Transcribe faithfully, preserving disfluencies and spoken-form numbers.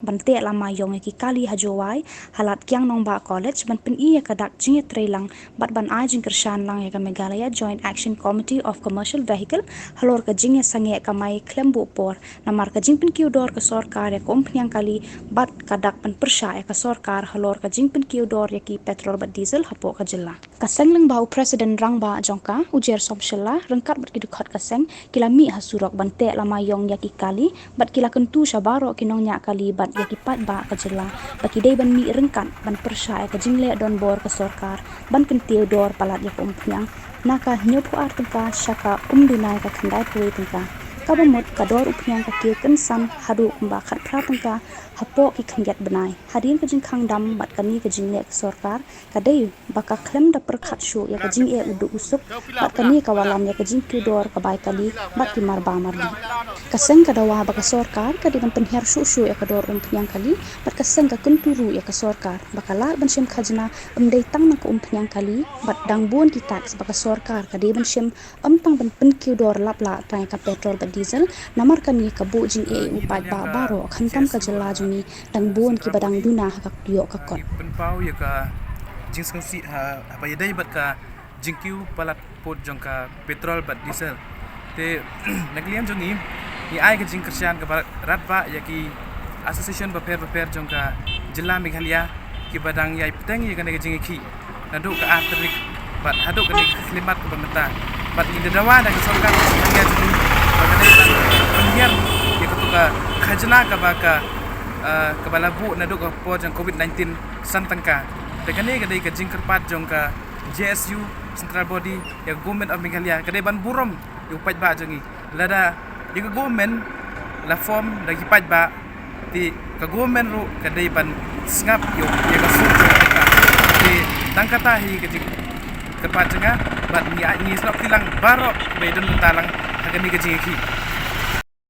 ban teh lama ïong ïa ki kali ha Jowai, ha Ladkiang Nangbah College, ban pyni ïa ka dak jingïatreilang bad ban ai jingkyrshan lang ïa ka Meghalaya Joint Action Committee of Commercial Vehicle halor ka jingïasangeh kamai khlem buh por namar ka jingpynkiew dor ka sorkar ïa ka umphniang kali bad ka dak ban pyrshah ïa ka sorkar halor ka jingpynkiew dor ïa ki petrol bad diesel hapoh ka jylla. Ka seng lyngba u President Rangbah jong ka, u Jersom Shylla, ryngkat bad ki dkhot ka seng, ki la mih ha surok ban teh lama ïong ïa ki kali bad ki la kyntu sha baroh ki nongñiah kali bad ïa ki paidbah ka jylla ba ki dei ban mih ryngkat ban pyrshah ïa ka jingleh donbor ka sorkar ban kyntiew dor palat ïa ka umphniang na ka hynñiewphew ar tyngka sha ka umduna ïa ka khyndaiphew wei tyngka. Kaba mut ka dor umphniang ka kiew kynsan haduh kumba khatphra tyngka hapoh ki khyndiat bnai. Hadien ka jingkhang dam bad kane ka jingleh ka sorkar, ka dei ba ka khlem da pyrkhat shuh ïa ka jingeh u duk u suk bad kane ka wallam ïa ka jingkiew dor ka bai kali bad ki marba mardih. Ka seng ka dawa ba ka sorkar ka dei ban pynhiar shuh shuh ïa ka dor umphniang kali bad ka seng ka kyntu ruh ïa ka sorkar ba ka lad ban shim khajna ym dei tang na ka umphniang kali bad dang bun ki tax ba ka sorkar ka dei ban shim ym tang ban pynkiew dor lap lah tang ïa ka petrol bad diesel, namar kane ka buh jingeh ïa u paidbah baroh khamtam ka jylla jong ngi dang bun kiba dang duna ha ka ïoh ka kot. Pynpaw ïa ka jingsngewsih ha, haba ïadei bad ka jingkiew palat pud jong ka petrol bad diesel. Te na ka liang jong ngi, ngi ai ka jingkyrshan kaba radbah ïa ki association bapher bapher jong ka jylla Meghalaya kiba dang ïai bteng ïa kane ka jingïakhih naduh ka ar tarik bad haduh kane ka khyllipmat kaba mynta. Bad ngi da dawa da ka sorkar Meghalaya jong ngi ba ka dei ban pynhiar ïa katu ka khajna kaba ka, ah, kaba la buh naduh ka por jong covid nineteen san tyngka. Te kane ka dei ka jingkyrpad jong ka J S U Central Body ïa ka Government of Meghalaya, ka dei ban burom ïa u paidbah jong ngi. Lada ïa ka government la form da ki paidbah, te ka government ruh ka dei ban sngap ïa u, ïa ka sur jong ka paidbah. Te tang kata hi ka jingkyrpad jong nga, bad ngi ai, ngi sngap kti lang baroh ba ïadon bynta lang ha kane ka jingïakhih.